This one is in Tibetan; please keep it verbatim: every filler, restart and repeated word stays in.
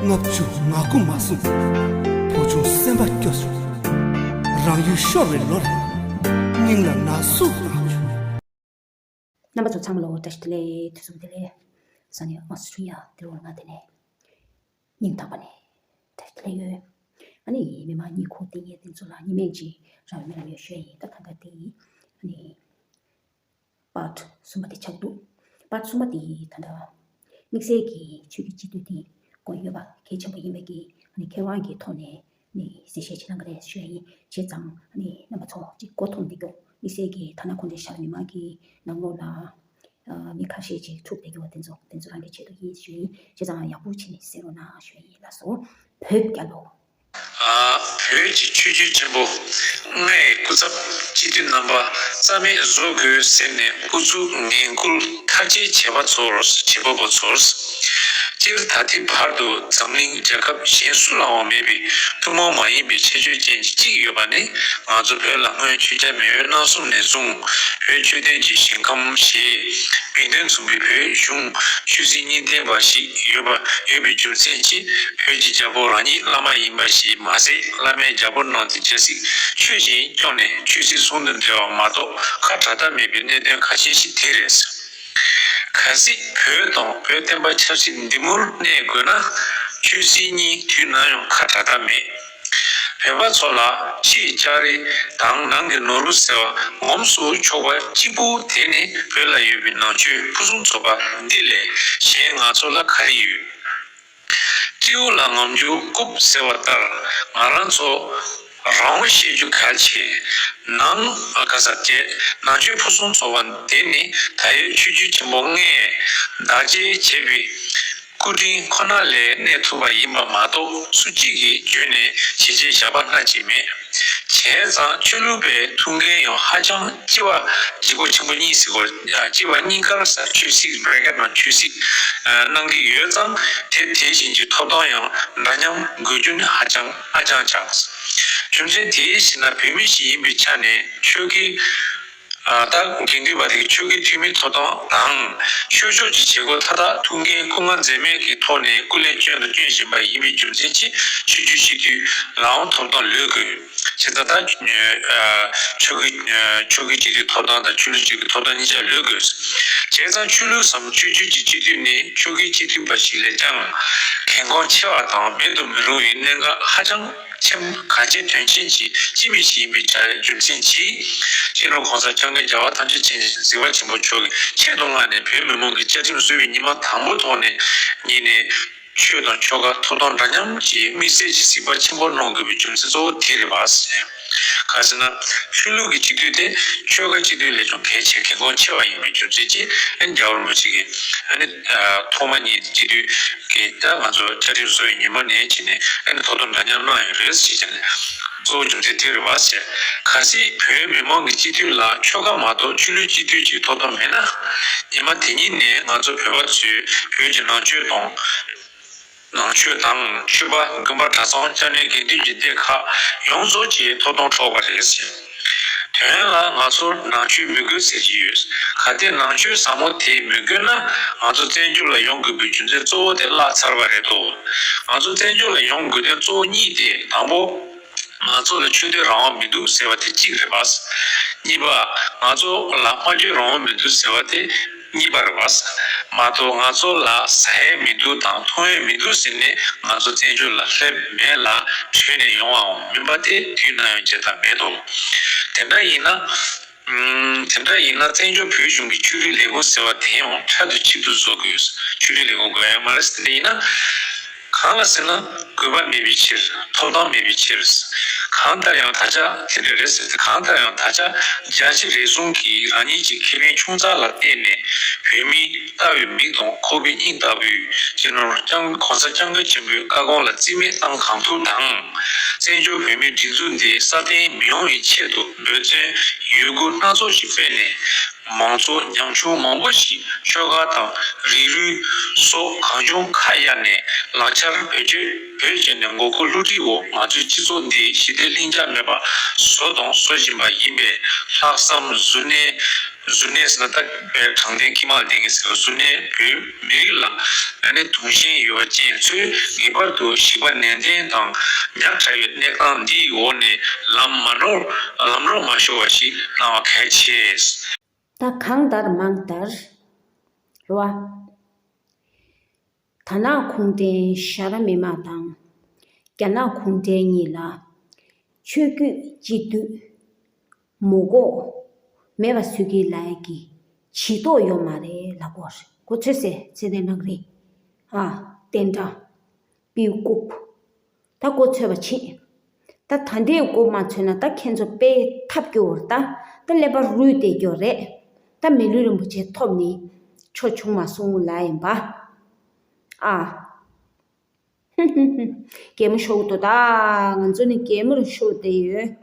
ལྔ་བཅུ་ང་དགུ་མ་སོང་། བུ་ཆུང་སེམས་པ་སྐྱོ་བྱུང་། རང་ཡུལ་ཤོར་བའི་ལོ་རེད། སྙིང་ལ་ན་ཟུག་ལངས་བྱུང་། རྣམ་པ་ཚོ་ཚང་མ་ལ་བཀྲ་ཤིས་བདེ་ལེགས། དུས་གསུམ་བདེ་ལེགས། ས་གནས་ཨོ་སི་ཀྲི་ཡ་དེ་རུ་ང་དེ་ནས་སྙིང་ཐག་པ་ནས་བཀྲ་ཤིས་བདེ་ལེགས་ཡོད། ཨ་ནི་མི་མང་གཉིད་ཁུག་བསྡད་མཁན་དེ་ཚོ་ལ་གཉིས་མེད་ཅིག་རང་མི་ལ་ཡོད་ཤོད་ཡིན། ད་གང་ག་དེ་ཡིན། ཨ་ནི་པར་ཊི་གསུམ་པ་དེ་ཆགས་འདུག་པར་ཊི་གསུམ་པ་དེ་ད་ལྟ་དམིགས་བསལ་གྱི་ཆོས་བརྒྱུད་སྤྱི་འཐུས་དེ་དགོས་ཡོད་པ་གལ་ཆེན་པོ་ཡིན་པའི་གི་ཨ་ནི་མཁས་དབང་གི་ཐོག་ནས་ནི་གསལ་བཤད་ཅིག་གནང་གི་རེད་ཞུ་ཡ་ཡིན། བྱས་ཙང་ཨ་ནི་རྣམ་པ་ཚོ་ཅིག་མགོ་འཐོམ་བསྡད་རྒྱུ། དམིགས་བསལ་གྱི་ཐ་ན་ཁོང་ཚོའི་ཤར་མི་མང་གི་ནང་ལོགས་ལ་ཨ་མི་ཁ་ཤས་ཅིག་འཁྲུག་བསྡད་རྒྱུ་བ་དེ་ཚོ་དེ་ཚོ་རང་གི་ཆེད་དུ་ཡིན་ཞུ་ཡིན། བྱས་ཙང་ཡག་པོ་བྱས་ནས་གསན་རོགས་གནང་ཞུ་ཡིན། ལགས་སོ། བོད་རྒྱལ་ལོ། ཨ། བོད་ཀྱི་ཆོས་བརྒྱུད་ཆེན་པོ་ལྔའི་སྐུ་ཚབ་སྤྱི་འཐུས་རྣམ་པ་རྩ་མེད་བཟོ་དགོས་ཟེར་ནས་ཨུ་ཚུགས་ངན་སྐུལ་མཐའ་དཔྱད་བྱས་པ་ཚོར། བྱེད་པ་པོ་ཚོར། སྤྱིར་ད་ལྟའི་བར་དུ་འཛམ་གླིང་རྒྱལ་ཁབ་གཞན་སུ་ལའང་མེད་པའི་ཐུན་མོང་མ་ཡིན་པའི་ཁྱད་ཆོས་ཅན་གཅིག་ཡོད་པ་ནི། ང་ཚོ་བོད་ལ་སྔོན་ཆོས་རྒྱལ་མེས་དབོན་རྣམ་གསུམ་ནས་བཟུང་བོད་ཆོས་ལྡན་གྱི་ཞིང་ཁམས་ཞེས་མིང་དོན་མཚུངས་པའི་བོད་གཞུང་ཆོས་སྲིད་གཉིས་ལྡན་པ་ཞིག་ཡོད་པ་ཡོད་པའི་རྒྱུ་མཚན་གྱིས། བོད་ཀྱི་རྒྱལ་པོ་རང་ཉིད་བླ་མ་ཡིན་པ་ཞིག་མ་ཟད། བླ་མའི་རྒྱལ་པོ་རྣམས་ཀྱི་རྒྱལ་སྲིད་ཆོས་བཞིན་སྐྱོང་ནས་ཆོས་སྲིད་ཟུང་དུ་འབྲེལ་བ་མ་གཏོགས་ཁ་བྲལ་ཐབས་མེད་པའི་གནད་དོན་གལ་ཆེན་ཞིག་དེ་རེད། གལ་སྲིད་བོད་དང་བོད་བསྟན་པ་ཆབ་སྲིད་འདི་མུར་གནས་དགོས་ན། ཆོས་སྲིད་གཉིས་དུས་ནམ་ཡང་ཁ་བྲལ་ཐབས་མེད། བོད་པ་ཚོ་ལ་ཕྱིའི་ལྕགས་རི་དང་ནང་གི་ནོར་བུ་ཟེར་བ་ངོམས་སུ་ཆོག་པ་གཅིག་པུ་དེ་ནི་བོད་ལ་ཡོད་པའི་ནང་ཆོས་ཕུན་སུམ་ཚོགས་པ་འདི་ལས་གཞན་ང་ཚོ་ལ་ག་རེ་ཡོད། སྤྲེའུ་ལ་ངམ་རྒྱུག་རྐུབ་ཟེར་བ་ལྟར། ང་རང་ཚོ་རང་དབང་བཤད་རྒྱུ་གལ་ཆེ། ནང་ཨ་ཁ་ས་བཅས་ནང་ཆོས་ཕུན་སུམ་ཚོགས་པ་འདི་ནི་ད་ཡོད་ཆོས་བརྒྱུད་ཆེན་པོ་ལྔས་བདག་གཅེས་བྱས་པའི་སྐུ་དྲིན་ཁོ་ན་ལས་གནས་ཐུབ་པ་ཡིན་པ་མ་གཏོགས། སུ་གཅིག་གིས་བརྗོད་ནས་བྱས་རྗེས་བཞག་པ་སྣ་གཅིག་མེད། བྱས་ཙང་ཆོས་ལུགས་པའི་ཐུགས་འགན་ཡང་ཧ་ཅང་ལྕི་བ། ལྗིད་ཁོག་ཆེན་པོ་གཉིས་ཟེར་དགོས། ལྕི་བ་གཉིས་ཀར་ས་ཆོས་སྲིད་བྷེ་རེ་ཀེཊ་ནང་ཆོས་སྲིད་གནང་གི་ཡོད་ཙང་། དེ་དེ་བཞིན་གྱི་ཐོབ་ཐང་ཡང་འདྲ་མཉམ་དགོས་རྒྱུ་ནི་ཧ་ཅང་ཧ་ཅང་ཆགས། རྒྱུ་མཚན་དེའི་ཕྱིར་ན་བོད་མི་ཞིག་ཡིན་པའི་ཆ་ནས་ཆོས་ཀྱི། ཨ། ད་དགེ་འདུན་པ་དེ་གི་ཆོས་ཀྱི་འཐུས་མིའི་ཐོབ་ཐང་དང་ཆོས་ཕྱོགས་ཀྱི་བྱེད་སྒོ་མཐའ་དག་ཐུགས་འགན་སྐུ་ངལ་འཛེམས་མེད་ཀྱི་ཐོག་ནས་སྐུ་ལས་བསྐྱོན་དང་སྐྱོན་བཞིན་པ་ཡིན་པའི་རྒྱུ་མཚན་གྱིས་ཆོས་བརྒྱུད་སྤྱི་འཐུས་ལའང་ཐོབ་ཐང་ལོས་དགོས། བྱས་ཙང་ད་ཨ་ཆོས་ཀྱི་ཨ་ཆོས་ཀྱི་སྤྱི་འཐུས་ཐོབ་ཐང་དང་ཆོས་ལུགས་སྤྱི་འཐུས་ཐོབ་ཐང་གཉིས་ཆ་ལོས་དགོས། བྱས་ཙང་ཆོས་ལུགས་སམ་ཆོས་བརྒྱུད་ཀྱི་སྤྱི་འཐུས་ནི་ཆོས་ཀྱི་སྤྱི་འཐུས་པ་ཞིག་ལས་ཀྱང་གལ་འགངས་ཆེ་བ་དང་མེད་དུ་མི་རུང་བའི་གནད་འགག་ཧ་ཅང་ཆེན། གལ་ཆེ་དོན་ཆེན་གྱི་སྤྱི་མི་ཞིག་ཡིན་པའི་ཆ་རྒྱུ་མཚན་གྱིས། སྤྱི་ནོར་༸གོང་ས་༸སྐྱབས་མགོན་རྒྱལ་བ་ཐམས་ཅད་མཁྱེན་ཅིང་གཟིགས་པ་ཆེན་པོ་མཆོག་གིས་ཆེད་དུ་མངགས་ནས་བོད་མི་མང་གི་བཅའ་ཁྲིམས་བཟོ་བའི་ཉི་མ་དང་པོ་ཐོག་ནས་ཉིད་ནས། ཆོས་དང་ཆོལ་ཁ་ཐོབ་ཐང་འདྲ་མཉམ་གྱི་དམིགས་བསལ་གྱི་གཟིགས་པ་ཆེན་པོ་གནང་དགོས་པའི་རྒྱུ་མཚན་གཙོ་བོ་དེ་རེད་པ། ག་ཟེར་ན། ཆོས་ལུགས་ཀྱི་སྤྱི་འཐུས་དེ་ཆོལ་ཁ་སྤྱི་འཐུས་ལས་ཀྱང་གལ་ཆེ་གལ་འགངས་ཆེ་བ་ཡིན་པའི་རྒྱུ་མཚན་གྱིས། ཨ་ནི་རྒྱལ་བ་རིན་པོ་ཆེ་གིས་ཨ་ནི་ཐོག་མ་ཉིད་སྤྱི་འཐུས་ཀྱི་ད་ང་ཚོ་བཅའ་ཁྲིམས་བཟོ་བའི་ཉིན་མོ་ནས་བྱས་ནས་ཨ་ནི་ཐོབ་ཐང་འདྲ་མཉམ་གནང་ཡོད་རེད་ཟེར་བྱས་ནས། གཙོ་བོ་རྒྱུ་མཚན་དེ་རེད་པ་ཟེར། གལ་སྲིད་བོད་མི་མང་གི་སྤྱི་འཐུས་ལ་ཆོལ་ཁ་མ་གཏོགས་ཆོས་ལུགས་སྤྱི་འཐུས་ཀྱི་ཐོབ་ཐང་མེད་ན། ཉི་མ་དེ་ཉིད་ནས་ང་ཚོ་བོད་པ་ཚོས་བོད་ཀྱི་ནང་ཆོས་དང་། ནང་ཆོས་དང་ཆོས་པ། དགོན་པ། གྲྭ་ཚང་། སྐྱབས་གནས། དགེ་འདུན་གྱི་སྡེ་ཁག་ཡོངས་རྫོགས་ཀྱི་ཐོབ་ཐང་འཕྲོག་པ་རེད་ཟེར། དོན་ལ་ང་ཚོར་ནང་ཆོས་མི་དགོས་ཟེར་གྱི་ཡོད། གལ་ཏེ་ནང་ཆོས་ཟབ་མོ་དེ་མི་དགོས་ན། ང་ཚོ་བཙན་བྱོལ་ལ་ཡོང་དགོས་པའི་རྒྱུ་མཚན་གཙོ་བོ་དེ་བརླག་ཚར་བ་རེད་དོ། ང་ཚོ་བཙན་བྱོལ་ལ་ཡོང་དགོས་དོན་གཙོ་བོ་གཉིས་ཏེ། དང་པོ། ང་ཚོ་ལ་ཆོས་དད་རང་དབང་མི་འདུག་ཟེར་བ་དེ་གཅིག་རེད་པ། གཉིས་པ། ང་ཚོ་ལ་སྨྲ་བརྗོད་རང་དབང་མི་འདུག་ཟེར་བ་དེ་གཉིས་པ་རེད་པ། མ་གཏོགས་ང་ཚོ་ལ་ཟ་ཡས་མི་འདུག་དང་འཐུང་ཡས་མི་འདུག་ཟེར་ནས་ང་ཚོ་བཙན་བྱོལ་ལ་སླེབས་མེད་ལ། བྲོས་ནས་ཡོང་བའང་མིན་པ་དེ་དུས་ནམ་ཡང་བྱེད་ཐབས་མེད་དོ། དེ་འདྲ་ཡིན་ན། ཨུམ། དེ་འདྲ་ཡིན་ན་བཙན་བྱོལ་བོད་གཞུང་གི་ཆོས་རིག་ལས་ཁུངས་ཟེར་བ་དེ་ཡང་ཕྲག་ཏུ་གཅིག་ཏུ་བཟོ་དགོས། ཆོས་རིག་ལས་ཁུངས་དགོས་ཡ་མ་རེད་ཟེར། དེ་ཡིན་ན། གང་ལ་ཟེར་ན། དགོས་པ་མེད་པའི་ཕྱིར། ཐོབ་ཐང་མེད་པའི་ཕྱིར། གང་ལྟར་ཡང་ད་ཆ་དེ་འདྲ་རེད་ཟེར་ཏེ། གང་ལྟར་ཡང་ད་ཆ་རྒྱ་ཆེ་རེ་ཟུང་གིས་རང་ཉིད་ཀྱི་ཁེ་ཕན་ཆུང་ཙག་ལ་བརྟེན་ནས། བོད་མིའི་ལྟ་བའི་མིག་དང་ཁོག་པའི་སྙིང་ལྟ་བུའི་སྤྱི་ནོར་༸གོང་ས་༸སྐྱབས་མགོན་ཆེན་པོའི་བཀའ་དགོངས་ལ་རྩིས་མེད་བཏང་གང་ཐུབ་དང་། བཙན་བྱོལ་བོད་མིའི་སྒྲིག་འཛུགས་འདི་སྲ་བརྟན་མི་ཡོང་བའི་ཆེད་དུ་འབད་བརྩོན་ཡོད་དགུ་སྣ་ཚོགས་ཤིག་སྤེལ་ནས། མང་གཙོ་ཉམ་ཆུང་མང་པོ་ཞིག་ཆོལ་ཁ་དང་རིགས་རུས་སོགས་གང་བྱུང་ཁ་གཡར་ནས། ལག་ཆར་བེད་སྤྱོད་བྱས་ནས་མགོ་སྐོར་བསླུ་བྲིད་འོག་ང་ཚོའི་སྤྱི་ཚོགས་འདི་ཞི་བདེ་ལྷིང་འཇགས་མེད་པ་བཟོ་དང་བཟོ་བཞིན་པ་ཡིན་པས། ལྷག་བསམ་གཟུར་གནས་ གཟུར་གནས་ཟེར་ན་ད་དྲང་བདེན་དཀྱིལ་མ་ལ་བརྟེན་གྱི་ཟེར་བ། གཟུར་གནས་བོད་མི་རིགས་ལ་ཨ་ནི་དུང་ཞེན་ཡོད་པ་ཅན་ཚོས་ངེས་པར་དུ་ཞིང་པ་ནན་ཏན་དང་ཉག་ཕྲ་བའི་གནས་སྟངས་འདིའི་འོག་ནས་ལམ་མ་ནོར་ལམ་ནོར་མ་ཤོར་བ་ཞིག་གནང་བ་གལ་ཆེ། ད་གང་ལྟར་མང་ལྟར་རོ། དར་ནག་གུང་ཁྲན་ཤ་ར་མི་མ་དང་རྒྱ་ནག་གུང་ཁྲན་གཉིས་ལ་ཆོས་བརྒྱུད་སྤྱི་འཐུས་མོ་གོ་མེད་པ་བཟོས་ཀྱི་ལ་ཡ་གི་བྱི་དོགས་ཡོད་མ་རེད་ལབ་གོ། གོ་ཚོད་སེ་ཚེ་བརྟན་རང་རེད། ཨ། བསྟན་དགྲ་པིའུ་ཀུབ། ད་གོ་ཚོད་པ་ཕྱིན། ད་ད་ལྟའི་གོ་མ་ཚོད་ན་ད་ཁྱེད་ཚོ་དཔེ་ཐབས་སྐྱོ་བོར་ད་ད་ཀླད་པ་རུལ་བསྡད་རྒྱུ་རེད། ད་མི་ལུས་རིན་པོ་ཆེ་ཐོབ་ནི་ཆོ་ཆུང་མ་སོང་ལ་ཡིན་པ། ཨ། གད་མོ་ཤོར་འདུག་ད་ང་ཚོ་ནི་གད་མོ་རུ་ཤོར་བསྡད་ཡོད།